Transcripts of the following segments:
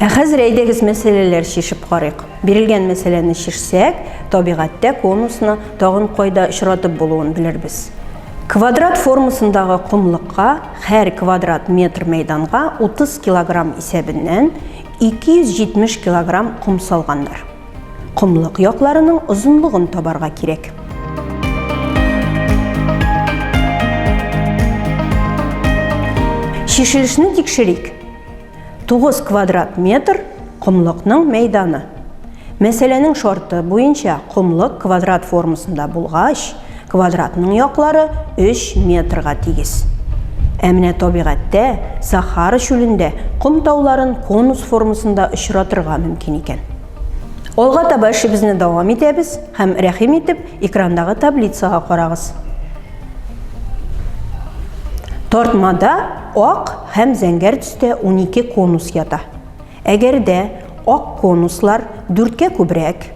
Ә хәзер әйдәгез мәсьәләләр чишеп карыйк. Бирелгән мәсьәләне чишсәк, табигатьтә конусны тагын кайда очратып булуын белербез. Квадрат формасындагы комлыкка һәр квадрат метр мәйданга 30 килограмм исәбеннән 270 килограмм ком салганнар. Комлык якларының озынлыгын табарга кирәк. Чишелешне тикшерик. 9 квадрат метр комлыкның мәйданы. Мәсьәләнең шарты буенча комлык квадрат формасында булгач, квадратның яклары 3 метрга тигез. Ә менә табигатьтә, Сахара чүлендә ком тауларын конус формасында очратырга мөмкин икән. Алга таба эшебезне дәвам итәбез һәм рәхим итеп экрандагы таблицага карагыз. Тартмада ак һәм зәңгәр төстә 12 конус ята. Әгәр дә ак конуслар дүрткә күбрәк,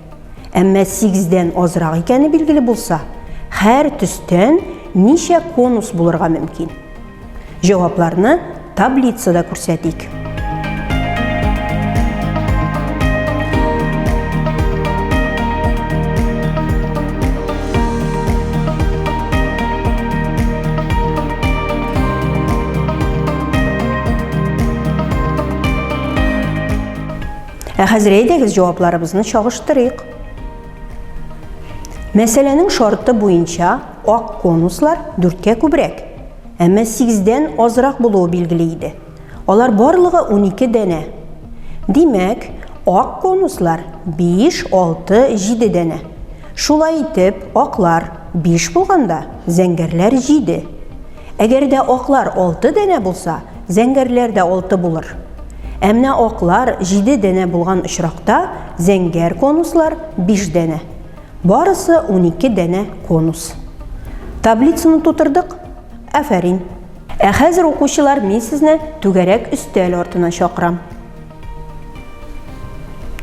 әмма сигездән азрак икәне билгеле булса, һәр төстән ничә конус булырга мөмкин? Җавапларны таблицада күрсәтик. Ә хәзер әйдәгез җавапларыбызны чагыштырыйк. Мәсьәләнең шарты буенча ак конуслар дүрткә күбрәк, әмма сигездән азрак булуы билгеле иде. Алар барлыгы 12 данә. Димәк, ак конуслар 5, 6, 7 данә. Шулай итеп, аклар 5 булганда, зәңгәрләр 7. Әгәр дә аклар 6 данә булса, зәңгәрләр дә 6 булыр. Ә менә аклар 7 данә булган очракта, зәңгәр конуслар 5 данә. Барысы 12 данә конус. Таблицаны тутырдык. Афәрин! Ә хәзер, укучылар, мин сезне түгәрәк өстәл артына чакырам.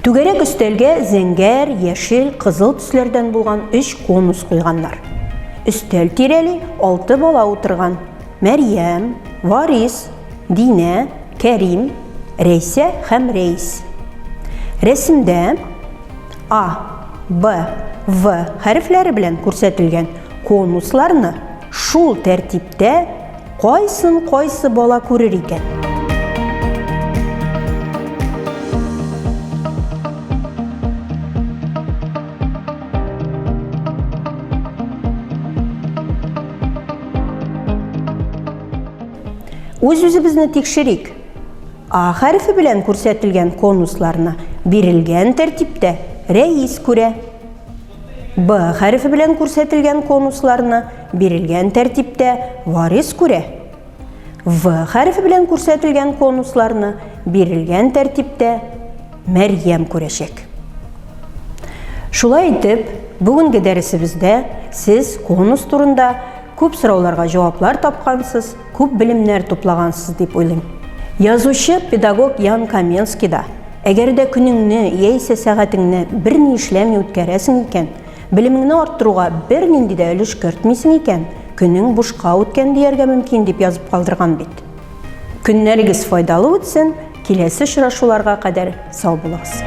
Түгәрәк өстәлгә зәңгәр, яшел, кызыл төсләрдән булган өч конус куйганнар. Өстәл тирәли алты бала утырган. Мәрьям, Варис, Динә, Кәрим, Рәйсә һәм Рәис. Рәсемдә А, Б, В хәрефләре белән күрсәтелгән конусларны шул тәртиптә Кайсын кайсы бала күрер икән? Үз-үзебезне тикшерик. А хәрефе белән күрсәтелгән конусларны бирелгән тәртиптә рәис күрә. Б хәрефе белән күрсәтелгән конусларны бирелгән тәртиптә варис күрә. В хәрефе белән күрсәтелгән конусларны бирелгән тәртиптә Мәрьям күрәчәк. Шулай итеп, бүгенге дәресебездә сез конус турында күп сорауларга җаваплар тапкансыз, күп белемнәр туплагансыз дип уйлыйм. Язучы, педагог Ян Каменский да, Әгәр дә көнеңне яисә сәгатеңне берни эшләми үткәрәсең икән, белемеңне арттыруга бернинди дә өлеш кертмисең икән, көнең бушка үткән дияргә мөмкин, дип язып калдырган бит. Көннәрегез файдалы үтсен, киләсе очрашуларга кадәр сау булыгыз!